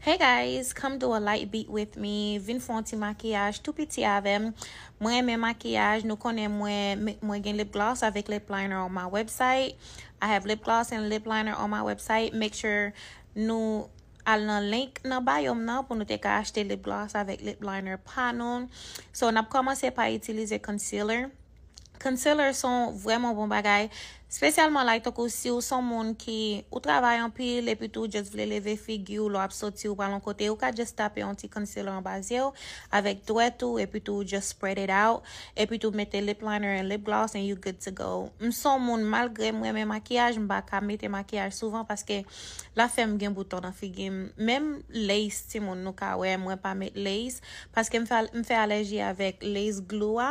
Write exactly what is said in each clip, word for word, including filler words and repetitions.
Hey guys, come do a light beat with me. Vin fè yon ti makiyaj tou piti avè m. Mwen renmen makiyaj, nou konnen mwen, mwen gen lip gloss avèk lip liner on my website. I have lip gloss and lip liner on my website. Make sure nou al nan link nan bio m nan pou nou te ka achte lip gloss avèk lip liner pa nou. So, n ap kòmanse pa itilize concealer. Concealer se yon vrèman bon bagay, espesyalman like tankou si w se yon moun ki ou travay anpil epi tou w just vle leve figi w lè w ap soti ou pral yon kote, ou ka just tape yon ti concealer anba zye w avèk dwèt ou epi tou w just spread it out epi tou w mete lip liner and lip gloss and you good to go. M se yon moun malgre m renmen makiyaj, m pa ka mete makiyaj souvan paske l ap fè m gen bouton nan figi m. Menm lace timoun nou ka wè mwen pa met lace paske m fè m fè alèji avèk lace glue a.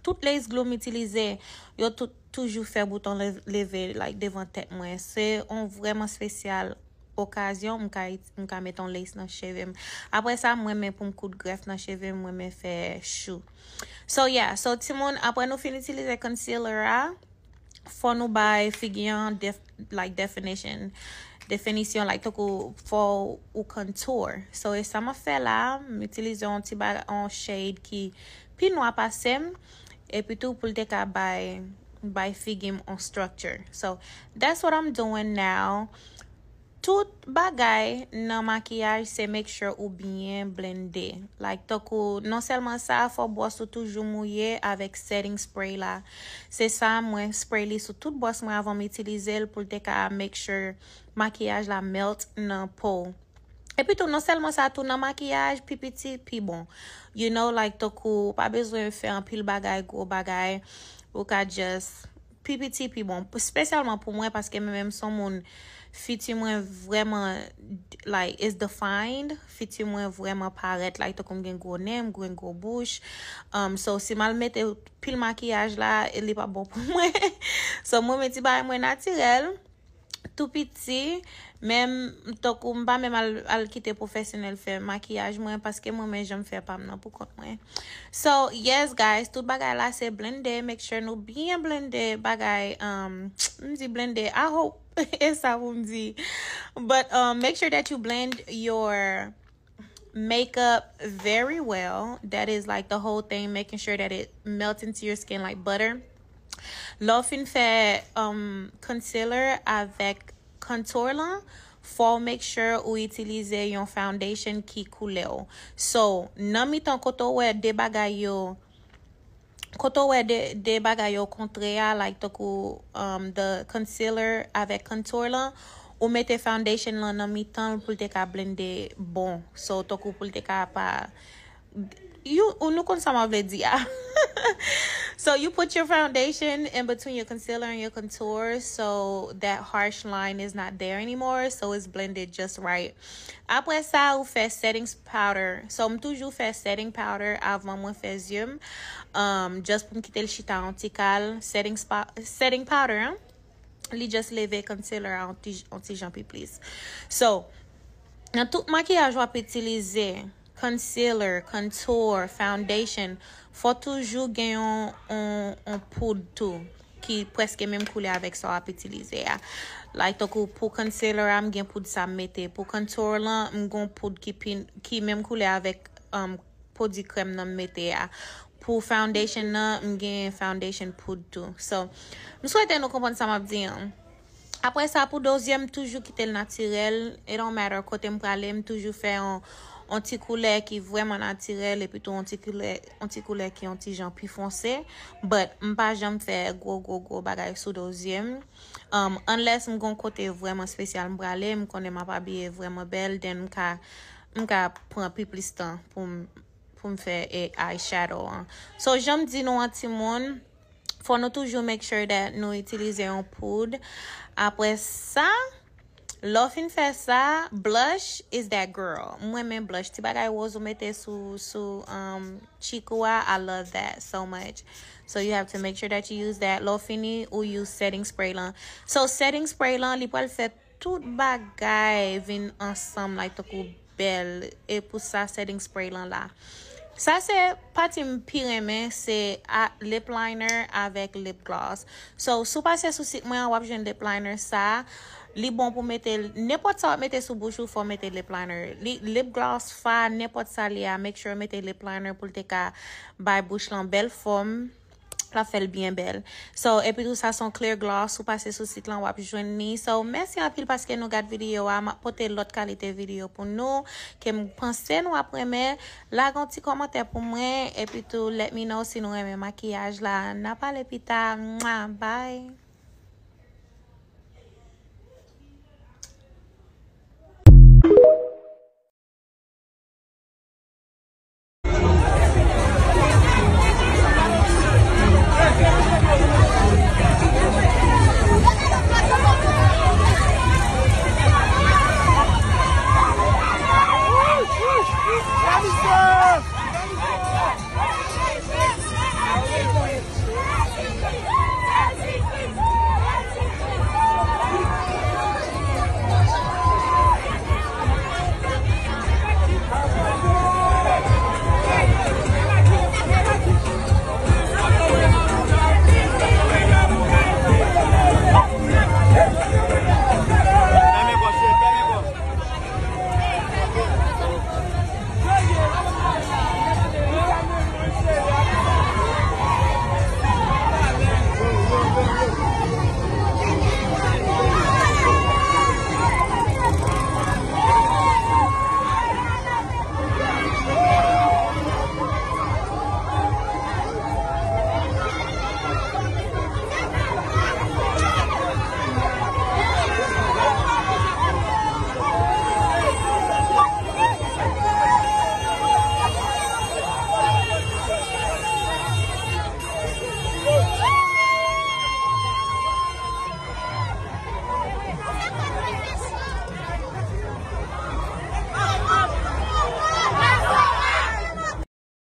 Tout lace glue m itilize, yo tout toujou fè bouton leve like devan tèt mwen. Se yon vrèman espesyal okazyon m ka m ka met yon lace nan cheve m. Apre sa, mwen renmen pou m koud grèf nan cheve m, mwen renmen fè chou. So yeah, so timoun, apre nou fin itilize concealer a, fò nou bay figi an def, like definition, definisyon like tankou fò ou contour. So e sa m ap fè la, m itilize yon ti bagay, yon shade ki pi nwa pase m, epi tou pou l te ka bay bay figi m on structure. So that's what I'm doing now. Tout bagay nan makiyaj se make sure ou byen blende. Like tankou non sèlman sa, fò bwòs ou toujou mouye avèk setting spray la. Se sa mwen spray li sou tout bwòs mwen avan m itilize l pou l te ka make sure makiyaj la melt nan po w. Epi tou non sèlman sa, tou nan makiyaj pi piti pi bon. You know like tankou ou pa bezwen fè anpil bagay, gwo bagay. Ou ka just pi piti pi bon, espesyalman pou mwen paske mwen menm se yon moun fiti mwen vrèman like is defined. Fiti mwen vrèman parèt like tankou m gen gwo nen, m gen gwo bouch. Um, so si m al mete pil makiyaj la, li pa bon pou mwen. So mwen meti bagay mwen natirèl tou piti. Menm tankou m pa menm al, al kite pwofesyonèl fè makiyaj mwen paske mwen menm jan m fè pa m nan pou kont mwen. So yes guys, tout bagay la se blende. Make sure nou byen blende bagay. Um, m di blende, I hope e sa pou m di. But um, make sure that you blend your makeup very well. That is like the whole thing, making sure that it melts into your skin like butter. Lè w fin fè um, concealer avèk contour lan, fò w make sure ou itilize yon foundation ki koulè w. So nan mitan kote w wè de bagay yo kote w wè de, de bagay yo kontre a, like tankou um, the concealer avèk contour lan, ou mete foundation lan nan mitan l pou l te ka blende bon. So tankou pou l te ka pa you ou nou konn sa m vle di a. So you put your foundation in between your concealer and your contour, so that harsh line is not there anymore, so it's blended just right. Apre sa ou fè setting powder. So m toujou fè setting powder avan mwen fè zye m. Um, just pou m kite l chita yon ti kal. Setting powder, li just leve concealer a yon ti jan pi plis. So nan tout makiyaj w ap itilize, concealer, contour, foundation, fò toujou gen yon, yon, yon poud tou ki prèske menm koulè avèk sa w ap itilize a. Like tankou pou concealer a m gen poud sa m mete, pou contour lan m gen yon poud ki pi ki menm koulè avèk um, pwodui krèm nan m mete a. Pou foundation nan m gen foundation poud tou. So m swete nou konprann sa m ap di an. Apre sa pou do zye m toujou kite l natirèl. It don't matter kote m prale, m toujou fè yon, yon ti koulè ki vrèman natirèl epi tou yon ti koulè, yon ti koulè ki yon ti jan pi fonse. But m pa janm fè gwo gwo gwo bagay sou do zye m. Um, unless m gon kote vrèman espesyal m prale, m konnen m ap abiye vrèman bèl, then m ka m ka pran pi plis tan pou m pou m fè eye shadow an. So jan m di nou an timoun, fò nou toujou make sure that nou itilize yon poud. Apre sa, lè w fin fè sa, blush is that girl. Mwen renmen blush, ti bagay woz ou mete sou sou um, chik ou a, I love that so much. So you have to make sure that you use that. Lè w fini ou use setting spray lan. So setting spray lan li pral fè tout bagay vin ansanm like tankou bèl. E pou sa setting spray lan la. Sa se pati m pi renmen, se lip liner avèk lip gloss. So si w pase sou sit mwen an w ap jwenn lip liner sa. Li bon pou mete l, nenpòt sa w ap mete sou bouch ou, fò w mete lip liner. Li, lip gloss, fard, nenpòt sa li a, make sure w mete lip liner pou l te ka bay bouch lan bèl fòm. L ap fè l byen bèl. So, epi tou sa se yon clear gloss, ou pase sou sit lan, w ap jwenn li. So, mèsi anpil paske nou gad videyo a. M ap pote lòt kalite videyo pou nou, ke m panse nou ap renmen. Lage yon ti kòmantè pou mwen, epi tou let me know si nou renmen makiyaj la. N a pale pita. Mwa, bye!